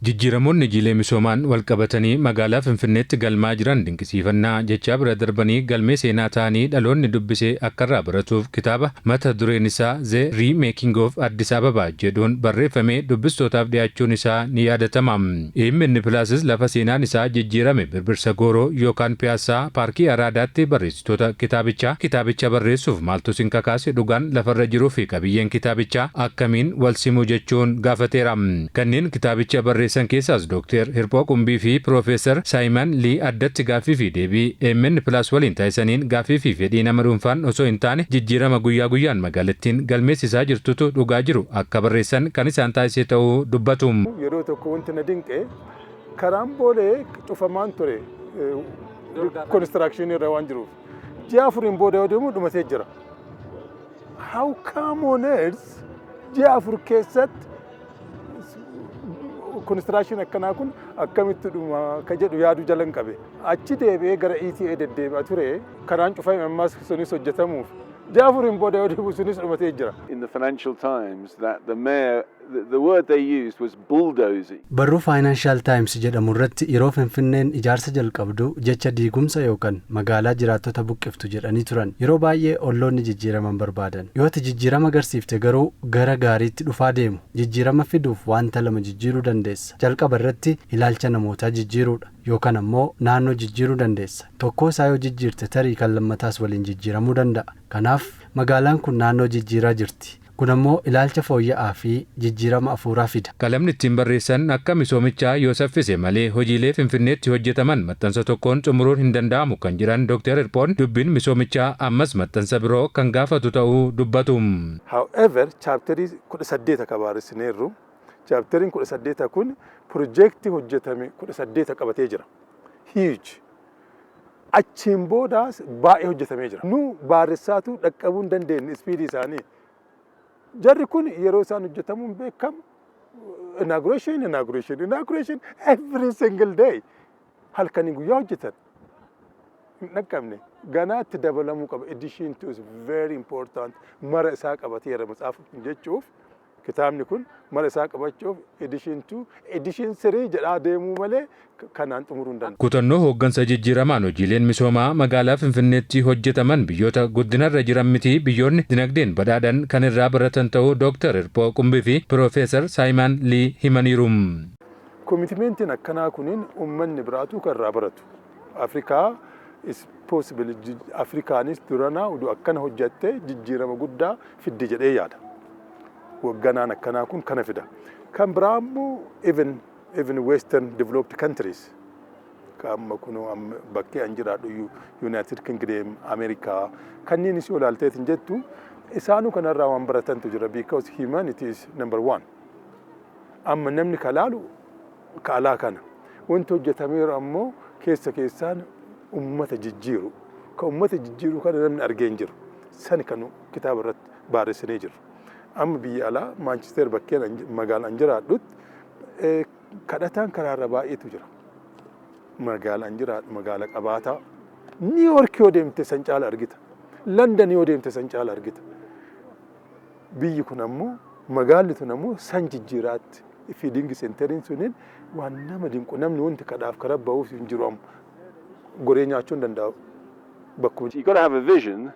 Jijjiiramoonni hojiilee misoomaan walqabatanii magaalaa Finfinneetti galmaa jiran dinqisiifannaa jechaa bira darbanii galmee seenaa ta'anii dhaloonni dubbisee akka irraa baratuuf kitaaba mata dureen isaa "The Remaking of Addis Ababa" jedhuun barreeffamee dubbistootaaf dhiyaachuun isaa ni yaadatama. AMN Plus lafa seenaan isaa jijjiirame Birbirsa Gooroo yookaan Piyaassaa Paarkii Araadaatti barreessitoota kitaabichaa kitaabicha barreessuuf maaltu sin kakaase, dhugaan lafarra jiruu fi qabiyyeen kitaabichaa akkamiin wal simu jechuun gaafateera. Kanneen kitaabicha barreessan keessaas Dooktar Hirphoo Qumbii fi Piroofeesar Saayiman Lii addatti gaaffii fi deebii AMN Plus waliin taasisaniin gaaffii fi fedhii nama dhuunfaan osoo hin taane jijjiirama guyyaa guyyaan magaalattiin galmeessisaa jirtutu dhugaa jiru akka barreessan kan isaan taasise ta'uu dubbatu. Yeroo tokko wanti na dinqe, karaan Boolee cufamaan ture construction irra waan jiruuf. Ji'a 4n booda yoo deemu dhumatee jira. How come on earth ji'a 4 keessatti construction akkanaa kun akkamitti dhuma ka jedhu yaaduu jalan qabe. Achi deebi'ee gara ETA deddeebi'a ture, karaan cufame ammas sunis hojjetamuuf. Ji'a 4n booda yoo deebi'u sunis dhumatee jira. In the Financial Times that the mayor, the word they used was bulldozing. Barruu Financial Times jedhamu irratti yeroo Finfinneen ijaarsa jalqabdu jecha diigumsa yookaan magaalaa jiraattota buqqiftu jedhanii turan. Yeroo baay'ee olloonni jijjiiraman barbaadan. Yoo ati jijjiirama agarsiifte garuu gara gaariitti dhufaa deemu. Jijjiirama fiduuf wanta lama jijjiiruu dandeessa. Jalqaba irratti ilaalcha namootaa jijjiiruudha. Yookaan ammoo naannoo jijjiiruu dandeessa. Tokkoo isaa yoo jijjiirte tarii kan lammataas waliin jijjiiramuu danda'a. Kanaaf magaalaan kun naannoo jijjiiraa jirti. Kun ammoo ilaalcha fooyya'aa fi jijjiirama afuuraa fida. Qalamni ittiin barreessan akka misoomichaa yoo saffise malee hojiilee Finfinneetti hojjetaman maxxansa tokkoon xumuruun hin danda'amu kan jedhan Dr. Hirphoon, dubbiin misoomichaa ammas maxxansa biroo kan gaafatu ta'uu dubbatu. However, chapterii 18 akka barreessineerru, chapteriin 18 kun piroojeektii hojjetame 18 qabatee jira. Huge. Achiin boodaas baay'ee hojjetamee jira. Nu barreessaatu dhaqqabuu hin dandeenye speedii isaanii. Jarri kun yeroo isaan hojjetamuun beekamu inauguration, inauguration, inauguration every single day, halkanii guyyaa hojjetan. Hin dhaqqabne. Ganaa itti dabalamuu qaba. Edition two is very important. Mara isaa qabateera matsaafa kun jechuuf, kitaabni kun mara isaa qabachuuf edition two, edition three jedhaa deemuu malee kanaan xumuruu hin danda'u. Kutannoo hooggansa jijjiiramaan hojiileen misoomaa magaalaa Finfinneetti hojjetaman biyyoota guddinarra jiran miti biyyoonni dinagdeen badhaadhan kan irraa baratan ta'uu Dr. Hirphoo Qumbii fi Piroofeesar Saayimaan Lii himaniiru. Commitmentiin akkanaa kuniin uummanni biraatu kan irraa baratu. Afrikaa is possible. Afrikaanis duranaa oduu akkana hojjattee jijjiirama guddaa fiddi jedhee yaada. Wagganaan akkanaa kun kana fida. Kan biraa immoo even western developed countries ka amma kunoo amma bakkee an jiraadhu United Kingdom, Ameerikaa kanneenis yoo ilaalteetiin jettu isaanuu kanarraa waan baratantu jira, because humanity is number one. Amma namni ka laalu ka alaa kana. Wanti hojjetameeru ammoo keessa keessaan ummata jijjiiru. Ka ummata jijjiiru kana namni argee hin jiru. Sani kan kitaaba irratti barreessinee jiru. Amma biyya alaa Maanchister bakkeen magaalaan jiraadhutti kadhataan karaarra baay'eetu jira. Magaalaan jiraadhu magaala qabaataa. New York yoo deemte san caala argita. London yoo deemte san caala argita. Biyyi kun ammoo, magaalli tun ammoo san jijjiiraatti feeding centeriin suniin waan nama dinqu, namni wanti kadhaaf karaa bahuuf hin jiru, amma goree nyaachuu hin danda'u. Bakkuma You've got to have a vision,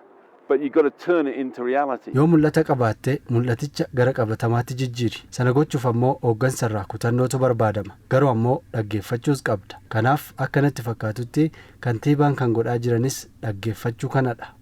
but you've got to turn it into reality. Yoo mul'ata qabaatte mul'aticha gara qabatamaatti jijjiiri. Sana gochuuf ammoo hooggansarraa kutannootu barbaadama. Garuu ammoo dhaggeeffachuus qabda. Kanaaf akka natti fakkaatutti kantiibaan kan godhaa jiranis dhaggeeffachuu kanadha.